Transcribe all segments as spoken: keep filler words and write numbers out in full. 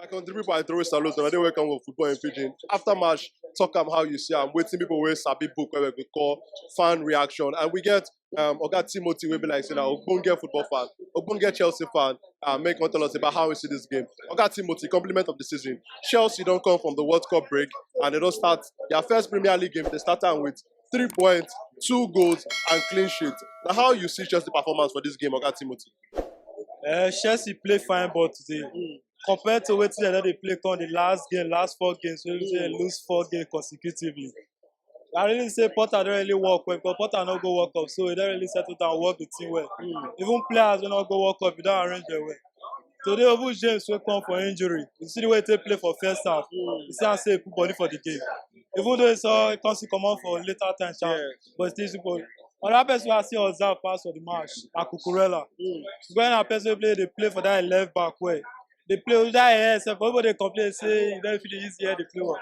My country people, I throw salute and I dey welcome for football in Pidgin. After match, talk am how you see am. Wetin people wey sabi book wey we go call fan reaction, and we get um, Oga Timothy wey be like say na ogbonge football fan, ogbonge Chelsea fan. Uh, make come tell us about how we see this game. Oga Timothy, compliment of the season. Chelsea don come from the World Cup break and they don start their first Premier League game. They start am with three points, two goals, and clean sheet. Now, how you see Chelsea performance for this game, Oga Timothy? Uh, Chelsea play fine ball today. Compared to wetin dem don dey play come the last game, last four games, wey be say dem lose four games consecutively. I really say Potter don really work well because Potter no go World Cup, so he don really settle down, work the team well. Even players wey no go World Cup, he don arrange them well. Today, even James wey come for injury, you see the way he take play for first half. You see am say he put body for the game. Even though he saw he come still comot for later time, sha, but still suppose. Another person wey I see observe pass for the match na Cucurella. Cucurella na person wey play dey play for that left back well. Dey play with that hair sef, but people dey complain say he no fit dey use hair dey play well.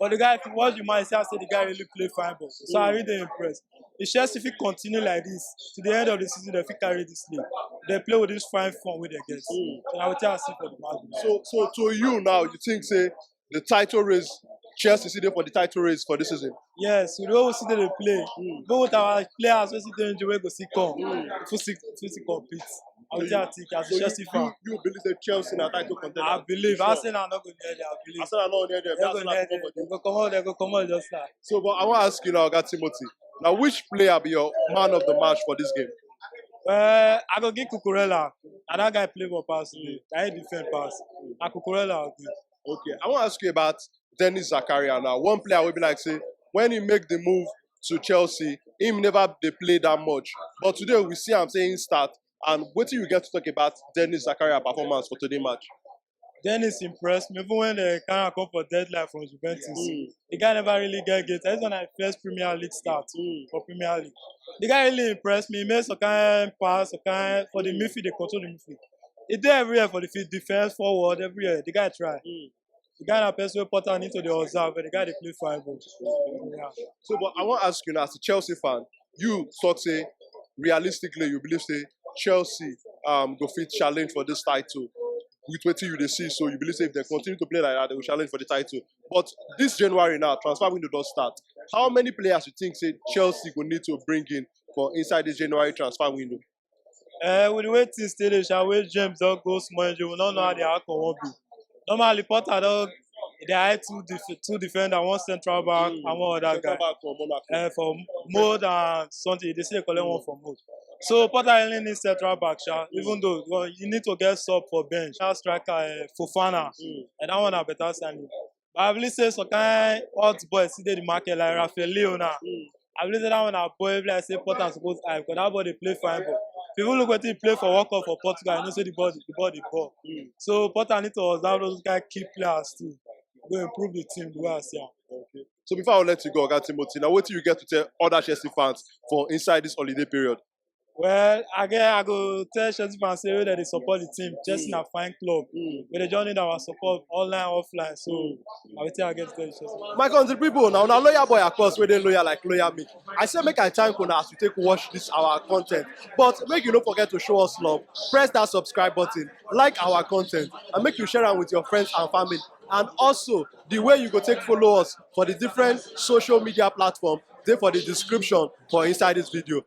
But the guy, if you watch the match, you see am say the guy really play fine ball. So I really dey impressed. If Chelsea fit continue like this to the end of the season, dem fit carry this league. Dem play with this fine form wey dem get. So na wetin I see for the match. So, so to you now, you think say the title race, Chelsea still dey for the title race for this season? Yes, we don see dem dey play. Go with our players wey still dey injury wey go still come. Fit still fit still compete. Na wetin I think as a Chelsea fan. You believe say Chelsea na title contender? I believe. Arsenal no go near there. I believe. Arsenal no near there. Dem go near there. Dem go comot. Dem go comot just now. So, but I wan ask you now, Oga Timothy. Now, which player be your man of the match for this game? Well, I go give Cucurella. Na that guy play ball pass today. Na him defend pass. Na Cucurella I go give. Okay, I wan ask you about Dennis Zakaria now. One player wey be like say when he make the move to Chelsea, him never dey play that much. But today we see am say he start. And wetin you get to talk about Dennis Zakaria performance for today match? Dennis impress me even when dem carry am come for deadline from Juventus. The guy never really get game. This one na him first Premier League start for Premier League. The guy really impress me. He make some kind pass, some kind for the midfield, dey control the midfield. He dey everywhere for the field, defense, forward, everywhere. The guy try. The guy na person wey Potter need to dey observe, but the guy dey play fine ball. Yeah. So, but I wan ask you now, as a Chelsea fan, you talk say realistically, you believe say Chelsea um go fit challenge for this title with wetin you dey see. So you believe say if they continue to play like that, they will challenge for the title. But this January now, transfer window don start. How many players you think say Chelsea go need to bring in for inside this January transfer window? Uh, with the way things still dey, sha, wey James don go small injury, we no know how the outcome wan be. Normally, Potter don dey hide two def two defender, one central back and one other guy. Uh, for Mold and something, they still dey collect one for Mold. So Potter only need central back, sha. Even though well, you need to get sub for bench. That striker, uh, Fofana, and that one na better signing. But I believe say some kind hot boys still dey the market like Rafael Leao now. I believe say that one na boy wey be like say Potter suppose eye because that boy dey play fine ball. If you look wetin he play for World Cup for Portugal, you know say the ball the ball dey ball. So Potter need to observe those kind key players too. Go improve the team the way I see am. So before I let you go, Oga Timothy, now wetin you get to tell other Chelsea fans for inside this holiday period? Well, again, I go tell Chelsea fans say make dem dey support the team. Chelsea na fine club. We dey just need our support online, offline. So na wetin I get to tell Chelsea fans. My country people, now na loyal boy across wey dey loyal like loyal me. I say make I thank una as you take watch this our content. But make you no forget to show us love. Press that subscribe button, like our content, and make you share am with your friends and family. And also, the way you go take follow us for the different social media platform dey for the description for inside this video.